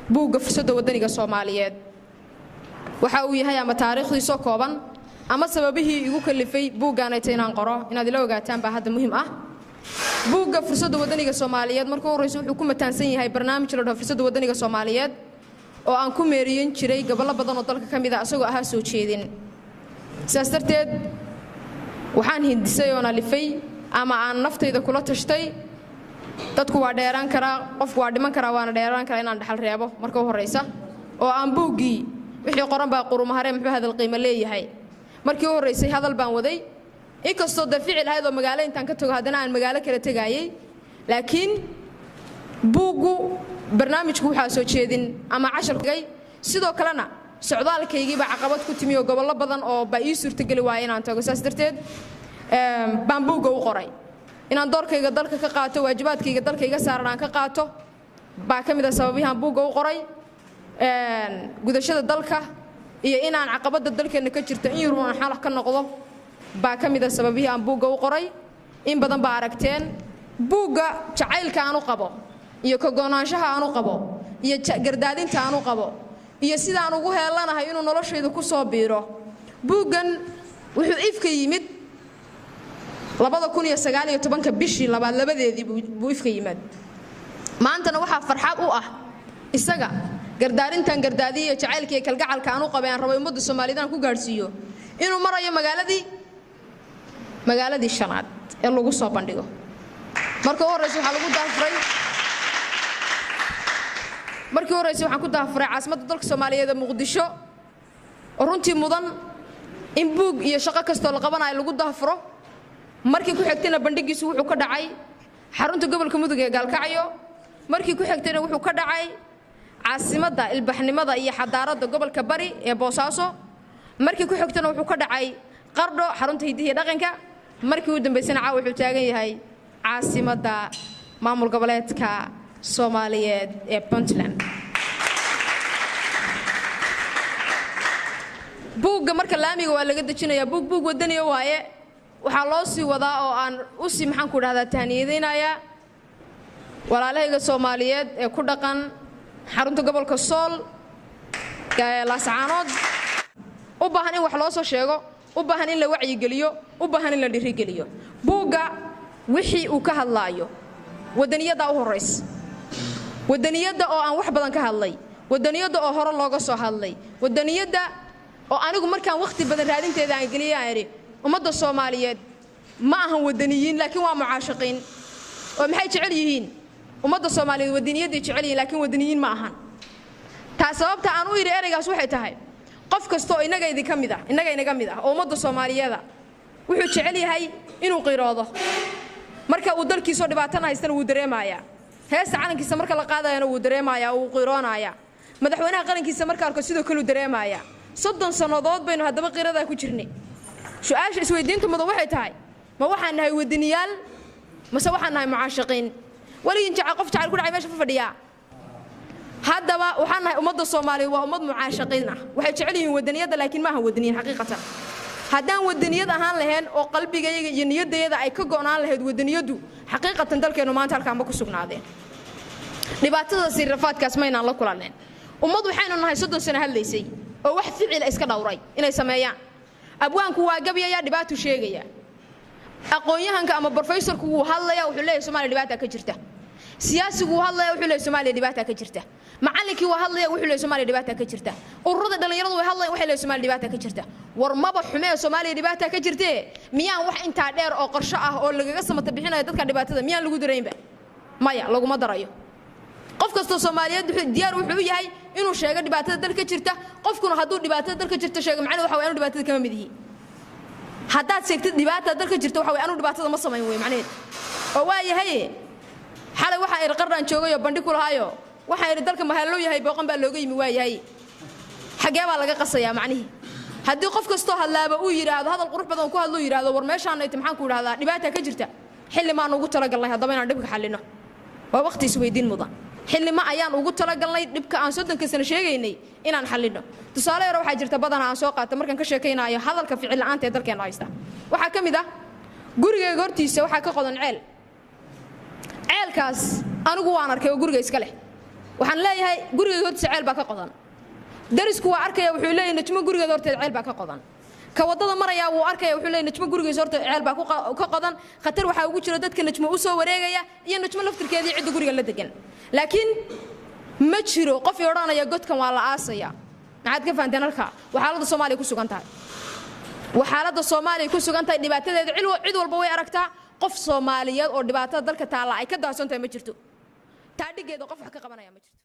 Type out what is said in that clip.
Buugga Fursadda Waddaniga Soomaaliyeed waxa uu yahay, ama taariikhdiisoo kooban, ama sababihii igu kalifay buuggaanayta inaan qoro, inaad ila ogaataan baa hadda muhiim ah. Buugga Fursadda Waddaniga Soomaaliyeed marka u horreysa wuxuu ku mataansan yahay barnaamij la dhaho Fursadda Waddaniga Soomaaliyeed, oo aan ku meeriyan jiray gobollo badan oo dalka ka mid a, isagoo ahaa soo jeedin. Sidaas darteed waxaan hindisay oon alifay ama aan naftayda kula tashtay, dadku waa dheeraan karaa, qofku waa dhiman karaa, waana dheeraan karaa, inaan dhaxal reebo marka u horraysa, oo aan buuggii wixii qoran baa qurumahare muxuu hadal qiimo leeyahay. Markii u horraysay hadal baan waday, inkastoo dee ficil ahayd oo magaalo intaan ka tago haddana aan magaalo kala tegaayey, laakiin buuggu barnaamijku waxaa soo jeedin ama cashargay. Sidoo kalena socdaalkaygiibaa caqabad ku timi oo gobollo badan oo baa ii suurtogeli waaya inaan tago. Saas darteed baan buugga u qoray inaan doorkayga dalka ka qaato, waajibaadkayga dalka iga saaran aan ka qaato baa ka mid a sababihi aan buugga u qoray. Gudashada dalka iyo inaan caqabadda dalkeenna ka jirta in yarun aan xalax ka noqdo baa ka mid a sababihii aan buugga u qoray. In badan baa aragteen buugga. Jacaylka aan u qabo iyo kagoonaanshaha aan u qabo iyo gardaadinta aan u qabo iyo sidaan ugu heellanahay inuu noloshayda ku soo biiro, buuggan wuxuu ifka yimid 2019-ka bishii labaad 2deedii buu ifka yimid. Maantana waxaa farxad u ah isaga gardaarintan gardaadiya, jacaylka iyo kalgacalka aan u qabay, aan rabay ummadda Soomaaliyeed aan ku gaadhsiiyo, inuu marayo magaaladii shanaad ee lagu soo bandhigo. Marka u horreysa waxaa lagu daafuray, markii u horreysay waxaan ku daafuray caasimadda dalka Soomaaliyeed ee Muqdisho, oo runtii mudan in buug iyo shaqo kastoo la qabanayo lagu daafuro. Markii ku xigtayna bandhigiisu wuxuu ka dhacay xarunta gobolka Mudug ee Gaalkacyo. Markii ku xigtayna wuxuu ka dhacay caasimadda ilbaxnimada iyo xadaaradda gobolka Bari ee Boosaaso. Markii ku xigtana wuxuu ka dhacay Qardho, xarunta hiddihi iyo dhaqanka. Markii u dambaysana caawa wuxuu taagan yahay caasimadda maamul goboleedka Soomaaliyeed ee Puntland. Buugga marka laamiga waa laga dejinayaa. Buug wadaniya waaye. Waxaa loo sii wadaa oo aan u sii, maxaan ku dhahdaa, tahniyadaynayaa walaalahayga Soomaaliyeed ee ku dhaqan xarunta gobolka Sool, Laascaanood, u baahan in wax loo soo sheego, u baahan in la wacyigeliyo, u baahan in la dhiirigeliyo. Buugga wixii uu ka hadlaayo, wadaniyaddaa u horraysa, wadaniyadda oo aan wax badan ka hadlay, wadaniyadda oo hore looga soo hadlay, wadaniyadda oo anigu markaan wakhti badan raadinteeda aan geliyay aan idhi ummadda Soomaaliyeed ma ahan wadaniyiin laakiin waa mucaashaqiin. Oo maxay jecel yihiin ummadda Soomaaliyeed? Wadaniyadday jecel yihiin laakiin wadaniyiin ma ahan. Taa sababta aan u idhi ereygaas waxay tahay, qof kasta oo innaga idinka mid ah, innaga inaga mid ah oo ummadda Soomaaliyeeda, wuxuu jecel yahay inuu qiroodo. Marka uu dalkiisoo dhibaatana haystana wuu dareemayaa, heesta calankiisa marka la qaadayana wuu dareemayaa oo wuu qiroonayaa, madaxweynaha qarankiisa marka arko sidoo kale uu dareemayaa. 30 sannadood baynu haddaba qiradaa ku jirnay. Su-aasha isweydiinta mudan waxay tahay, ma waxaan nahay wadaniyaal mase waxaan nahay mucaashaqiin? Weligin jecel, qof jacayl ku dhacay meesha fa fadhiyaa. Haddaba waxaan nahay, ummadda Soomaaliyeed waa ummad mucaashaqiin ah. Waxay jecel yihiin wadaniyadda laakiin maaha wadaniyiin xaqiiqatan. Haddaan wadaniyad ahaan lahayn oo qalbigayaga iyo niyaddayada ay ka go'naan lahayd wadaniyaddu, xaqiiqatan dalkeennu maanta halkaanba ku sugnaadeen, dhibaatadaasi rafaadkaas maynaan la kulanneen. Ummad waxaynu nahay 30 sano hadlaysay oo wax ficila iska dhowray inay sameeyaan. Abwaanku waa gabyaya, dhibaatuu sheegaya. Aqoon-yahanka ama brofesorku wuu hadlaya, wuxuu leeyahay Somaaliya dhibaata ka jirta. Siyaasigu wuu hadlaya, wuxuu leeyahay Somaaliya dhibaata ka jirta. Macallinkii waa hadlaya, wuxuu leeyahay Somaaliya dhibaata ka jirta. Ururada dhalinyaradu way hadlayan, waxay leeyahay Somaaliya dhibaata ka jirta. War maba xumee, Soomaaliya dhibaata ka jirtee, miyaan wax intaa dheer oo qorsho ah oo lagaga samata bixinayo dadka dhibaatada miyaan lagu daraynba? Maya, laguma darayo. Qof kastoo Soomaaliyeed wuxuu diyaar wuxuu u yahay inuu sheego dhibaatada dalka jirta. Qofkuna hadduu dhibaatada dalka jirta sheego, macnaheedu waxa way anuu dhibaatada kama mid yihi. Haddaad sheegtid dhibaatada dalka jirta, waxa way anuu dhibaatada ma samayn wey macnaheedu. Oo waa yahay, xalay waxaa idhi Qardhaan joogayoo bandhig ku lahaayo, waxaan idhi dalka mahalloo yahay booqan baa looga yimi. Waa yahay, xaggee baa laga qasayaa macnihii? Haddii qof kastoo hadlaaba uu yidhaahdo hadal qurux badan ku hadluu yidhaahdo, war meeshaanayta, maxaan ku idhahdaa, dhibaata ka jirta, xilli maan ugu talagalnay haddaba inaan dhibka xallino? Waa waqti isweydiin mudan. Xilli ma ayaan ugu talagalnay dhibka aan 30-ka sano sheegaynay inaan xallino? Tusaale yaro waxaa jirta badanaa aan soo qaata markaan ka sheekaynaayo hadalka ficil la'aanta ee dalkeenna haysta. Waxaa ka mid ah, gurigayga hortiisa waxaa ka qodan ceel. Ceelkaas anigu waan arkay oo guriga iska leh. Waxaan leeyahay gurigeyga hortiisa ceel baa ka qodan. Darisku waa arkaya, wuxuu leeyahay Najmo gurigeeda horteed ceel baa ka qodan. Ka waddada marayaa wuu arkaya, wuxuu leeyahay Najmo gurigiisa horteed ceel baa ka qodan. Khatar waxaa ugu jira dadka Najmo u soo wareegaya iyo Najmo laftirkeedii, cidda guriga la degan. Laakiin ma jiro qof i odhanaya godkan waa la aasaya. Maxaad ka fahanteen halkaa? Waa xaaladda Soomaaliya ku sugan tahay, waa xaaladda Soomaaliya ku sugan tahay. Dhibaatadeeda cid walba way aragtaa. Qof Soomaaliyeed oo dhibaatada dalka taalla ay ka daahson tahay ma jirto. Taa dhiggeeda qof wax ka qabanaya ma jirto.